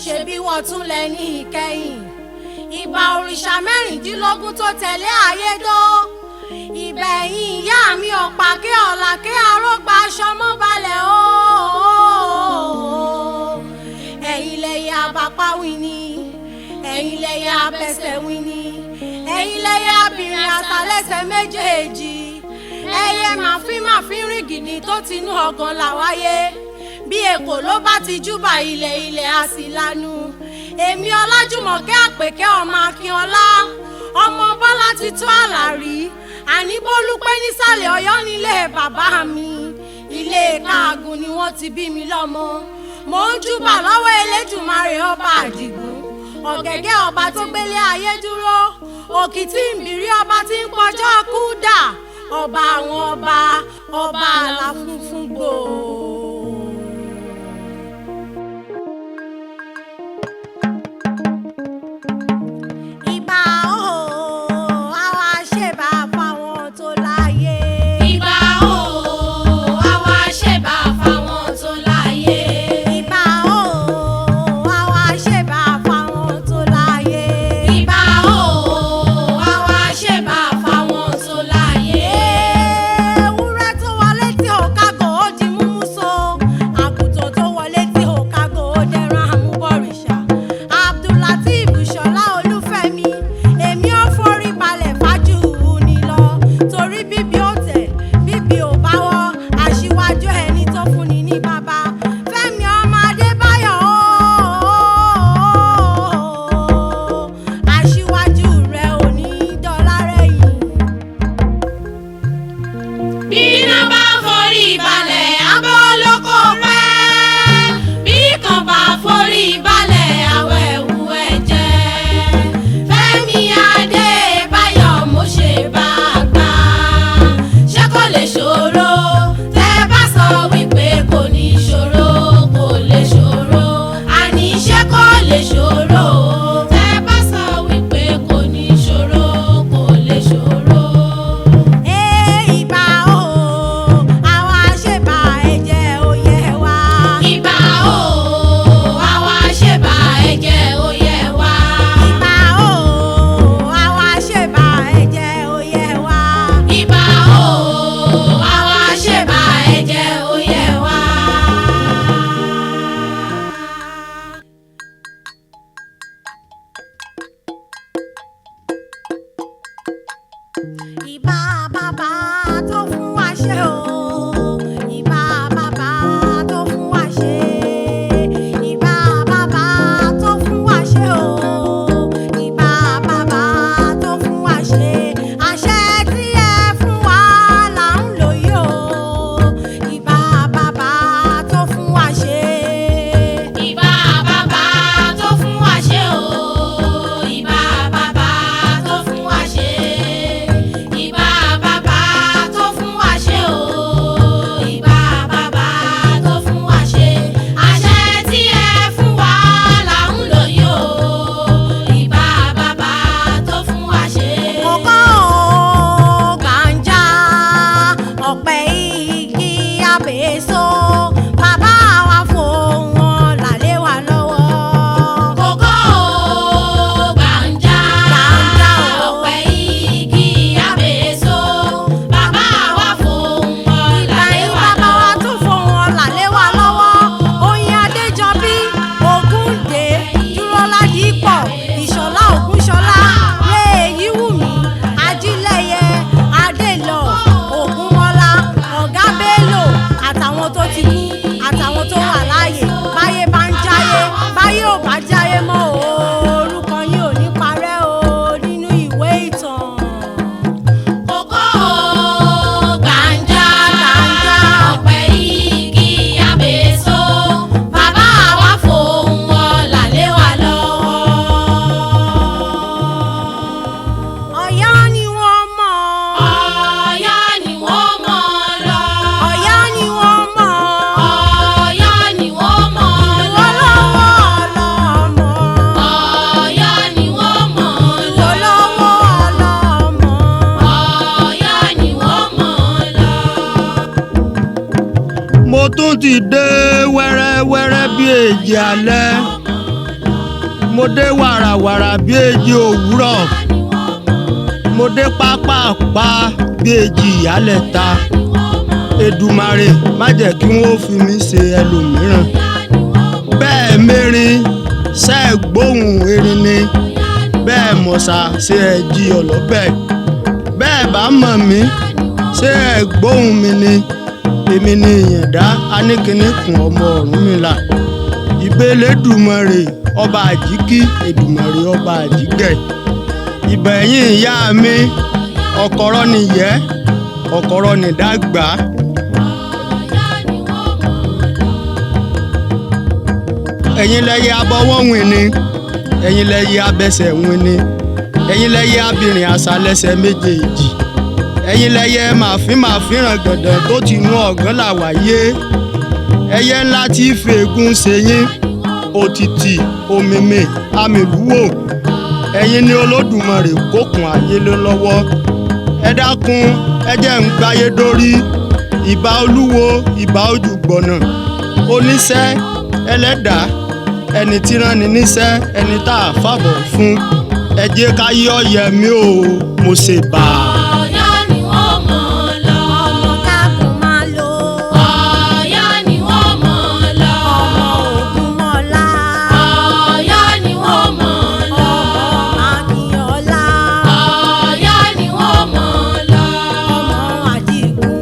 Ṣebí wọ́n tún lẹ ní ìkẹyìn. Ìbà òrìṣà 16 tó tẹ̀lé ayédó. Ìbẹ̀yìn ìyá mi ọ̀pàkẹ́ ọ̀làkẹ́ arógbá aṣọ mọ́ balẹ̀ ooo. Ẹ̀yin lẹyẹ abapá wini, ẹ̀yin lẹyẹ abẹsẹ̀ wini, ẹ̀yin lẹyẹ abìnrin àtàlẹ́sẹ̀ méjèèjì. Ẹyẹ màfin rìn gidi tó tinú ọgàn là wáyé. Bí èkó ló bá ti júbà ilẹ̀ ilẹ̀ á sì lanu. Èmi Ọlájùmọ̀kẹ́ Àpèkẹ́ ọmọ Akínọlá, ọmọ Bọ́lá ti tó àlàrí. Àní Bólúpẹ́ nísàlẹ̀ Ọ̀yọ́ nílé bàbá mi. Ilé Káàgùn ni wọ́n ti bí mi lọ́mọ. Mò ń júbà lọ́wọ́ Elédùmarè ọba Àdìgún. Ọ̀gẹ̀gẹ̀ ọba tó gbélé ayé dúró. Òkìtì ìbírí ọba tí ń pọjọ́ kú dà. Ọba àwọn ọba, ọba àlà funfun gbòò. Ìbà ooo, àwa ṣèbà fáwọn tó láyé. Ìbà ooo, àwa ṣèbà fáwọn tó láyé. Ìbà ooo, àwa ṣèbà fáwọn tó láyé. Ìbà ooo, àwa ṣèbà fáwọn tó láyé. Ewúrẹ́ tó wọlé tí ò kágò ó di múmú so. Àgùntàn tó wọlé tí ò kágò ó dẹran àmúbọ̀rìṣà. Abdulateef Ṣọlá Olúfẹ́mi, èmi ò forí balẹ̀ fájú ni lọ. Torí bíbí ó tẹ̀, bíbí ò bá wọ́, aṣíwájú ẹni tó fúnni ní bàbá. Fẹ́mi ọmọ Adébáyọ̀ ooo, aṣíwájú rẹ̀ ò ní dọ́là rẹ̀ yìí. Bí iná bá forí balẹ̀, abọ́ lóko pẹ́. Bí kan bá forí balẹ̀, àwọ̀ ẹ̀wù ẹ̀jẹ̀. Fẹ́mi Adébáyọ̀ mo ṣe bá a gbà. Ṣé kò lè ṣòro? Tẹ́ bá sọ wípé kò ní ṣòro, kò lè ṣòro. Àní ṣé kò lè ṣòro? Tẹ́ bá sọ wípé kò ní ṣòro, kò lè ṣòro. Ìbà ooo, àwa ṣèbà ẹ̀jẹ̀ òye wa. Ìbà ooo, àwa ṣèbà ẹ̀jẹ̀ òye wa. Ìbà ooo, àwa ṣèbà ẹ̀jẹ̀ òye wa. Ìbà ooo, àwa ṣèbà ẹ̀jẹ̀ òye wa. Ìbà bàbá tó fún wa ṣe o. Ìbà bàbá tó fún wa ṣe. Ìbà bàbá tó fún wa ṣe o. Ìbà bàbá tó fún wa ṣe. Àṣẹ tí ẹ fún wa là ń lò yìí o. Ìbà bàbá tó fún wa ṣe. Ìbà bàbá tó fún wa ṣe o. Ìbà bàbá tó fún wa ṣe. Ìbà bàbá tó fún wa ṣe o. Ìbà bàbá tó fún wa ṣe. Àṣẹ tí ẹ fún wa là ń lò yìí o. Ìbà bàbá tó fún wa ṣe. Kókó gbàǹjà ọ̀pẹ igi abèso bàbá wa fòun ọ̀là lé wa lọ́wọ́. Kókó gbàǹjà Gbàǹjà o. ọ̀pẹ igi abèso bàbá wa fòun ọ̀là Ìgbà lé yìí wa bàbá wa lọ́wọ́. tún fòun ọ̀là lé wa lọ́wọ́. Oyin Adéjọbí, Ògúndé, Dúróládìpọ̀, Ìṣọ̀lá Ògúnṣọlá, Rèéyíwùmí, Ajílẹ̀yẹ, Adélọ̀, Ògúnmọ́lá, Ọ̀gá Bello, àtàwọn tó ti kú, àtàwọn tó wà láàyè. Báyé bá ń jáyé, báyé ò bá jáyé mọ́ o, orúkọ yín ò ní parẹ́ o nínú ìwé ìtàn. Kókó gbàǹjà Gbàǹjà. ọ̀pẹ igi abèso bàbá wa fòun ọ̀là lé wa lọ́wọ́. Ọ̀yọ́ ni wọ́n mọ̀. Ọ̀yọ́ ni wọ́n mọ̀ lọ. Ọ̀yọ́ ni wọ́n mọ̀. Ọ̀yọ́ ni wọ́n mọ̀ lọ. Olówó ọlọ́mọ. Ọ̀yọ́ ni wọ́n mọ̀ lọ. Olówó ọlọ́mọ. Ọ̀yọ́ ni wọ́n mọ̀ lọ. Mo tún ti dé wẹ́rẹ́wẹ́rẹ́ bí èjì alẹ́. Wọ́n mọ̀ Mo dé wàràwàrà bí èjì òwúrọ̀, mo dé pápápá bí èjì ìyálẹ̀ta. Èdùmàrè má jẹ́ kí wọ́n fi mí ṣe ẹlòmíràn. Bẹ́ẹ̀ mẹ́rin ṣe é gbóhùn erin ni, bẹ́ẹ̀ mọ̀ṣá ṣe é jí ọlọ́bẹ̀. Bẹ́ẹ̀ bá mọ̀ mí ṣe é gbóhùn mi ni, èmi ni Ìyàndá Aníkíníkùn ọmọ Ọ̀rúnmìlà. Ìbélédùmarè ọba àjíkí, Èdùmàrè ọba àjígẹ̀. Ìbẹ̀yìn ìyá mi, ọ̀kọ̀rọ̀ nìyẹ́, ọ̀kọ̀rọ̀ nìdàgbà. Ẹ̀yin lẹyẹ abọwọ́ wìn ni, ẹ̀yin lẹyẹ abẹsẹ̀ wìn ni, ẹ̀yin lẹyẹ abìnrin àṣàlẹsẹ̀ méjèèjì, ẹ̀yin lẹyẹ màfín màfínràn gàndàn tó ti nú ọ̀gán là wáyé. Ẹyẹ ńlá tí fègún ṣe yín, òtìtì òmìmì amìlúwò. Ẹ̀yin ni Olódùmarè kókun ayé lé lọ́wọ́. Ẹ dákun, ẹ jẹ́ ń gbáyé dórí. Ìbà olúwo, ìbà ojúgbọ̀nà, oníṣẹ́ ẹlẹ́dàá, ẹni tí rán ni níṣẹ́, ẹni tá a fàbọ̀ fún. Ẹ jẹ́ ká yọ̀ yẹ mí o, mo ṣe bà á. Ọ̀yọ́ ni wọ́n mọ̀ lọ. Ọmọ kákùn máa lò. Ọ̀yọ́ ni wọ́n mọ̀ lọ. Ọmọ Ògúnmọ́lá. Ọ̀yọ́ ni wọ́n mọ̀ lọ. Ọmọ Akínọlá. Ọ̀yọ́ ni wọ́n mọ̀ lọ. Ọmọ Àdìgún.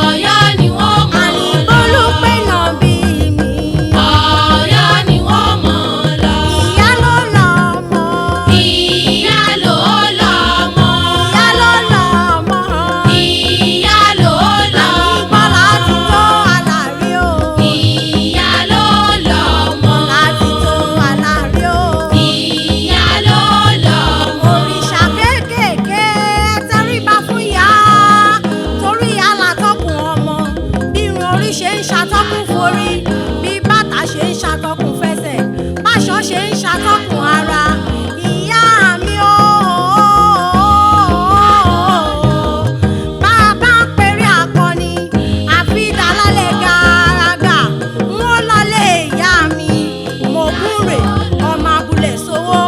Ọ̀yọ́ ni wọ́n mọ̀ lọ. Àníbólúpẹ̀ náà bí mi. Ọ̀yọ́ ni wọ́n mọ̀ lọ. Ìyá ló lọ́mọ. Ìyá ló lọ́mọ. Ìyá ló lọ́mọ. Ìyá ló lọ́mọ. Àníbọ́lá ti tó alárí o. Ìyá ló lọ́mọ. Láti tó alárí o. Ìyá ló lọ́mọ. Òrìṣà kéékèèké tẹríba fún ìyá, torí ìyá látọkùn ọmọ. Bí irun orí ṣe ń ṣàtọkùn forí, bí bàtà ṣe ń ṣàtọkùn fẹsẹ̀, báṣọ ṣe ń ṣàtọkùn ara. Ìyá mi o, bàbá ń pèrè akọni, àfi dàlálẹ̀ gàràgà. N ó lọlé ìyá mi, Mògúnrè ọmọ abúlé sowó,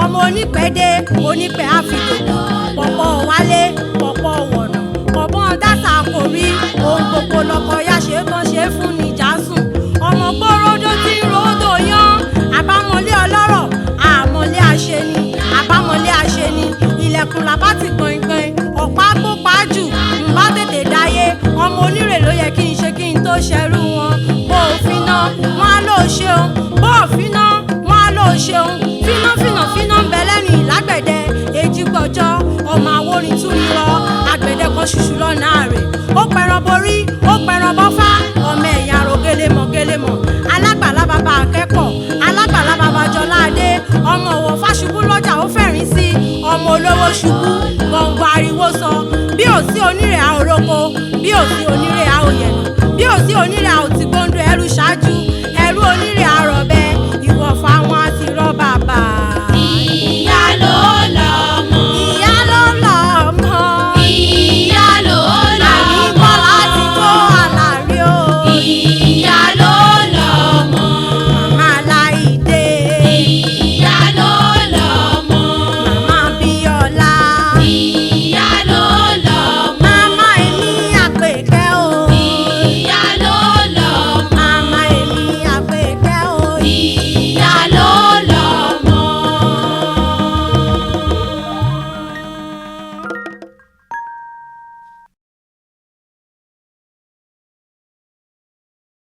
ọmọ onípẹ̀dé onípẹ̀ àfìdòkò, pọ̀pọ̀ wálé pọ̀pọ̀ wọ̀nà, pọ̀pọ̀ dásà kò rí ohun gbogbo lọ́kọ yá ṣe tán ṣe fún ní jásùn. Ọmọ gbóródó tí ń ròdò yán, àbámọ̀lé ọlọ́rọ̀, àmọ̀lé àṣeni, àbámọ̀lé àṣeni, ilẹ̀kùn làbá ti gbọ̀ngbọ̀n, ọ̀pá gbópa jù, ń bá tètè dáyé. Ọmọ onírè ló yẹ kí n ṣe kí n tó ṣẹrú wọn. Bó o finá, wọn á lò ṣeun, bó o finá, wọn á lò ṣeun. Fíná fínà fíná ń bẹ lẹ́nu ìlágbẹ̀dẹ, èjì gbọ̀jọ́, ọmọ àwòrán tún ní lọ, àgbẹ̀dẹ kan ṣùṣù lọ́nà àrè. Ó pẹran borí, ó pẹran bọ́fá, ọmọ ẹ̀yà àrò gélémọ̀ gélémọ̀. Alágbàlá bàbá akẹ́kọ̀ọ́, alágbàlá bàbá Jọládé, ọmọ ọ̀wọ̀ fáṣubú lọ́jà ó fẹ̀rín sí, ọmọ olówó ṣubú, gbọ̀ngbọ̀n ariwo sọ. Bí ò sí onírè a ò roko, bí ò sí onírè a ò yẹ̀nà, bí ò sí onírè a ò ti gbóńdó ẹrú ṣáájú.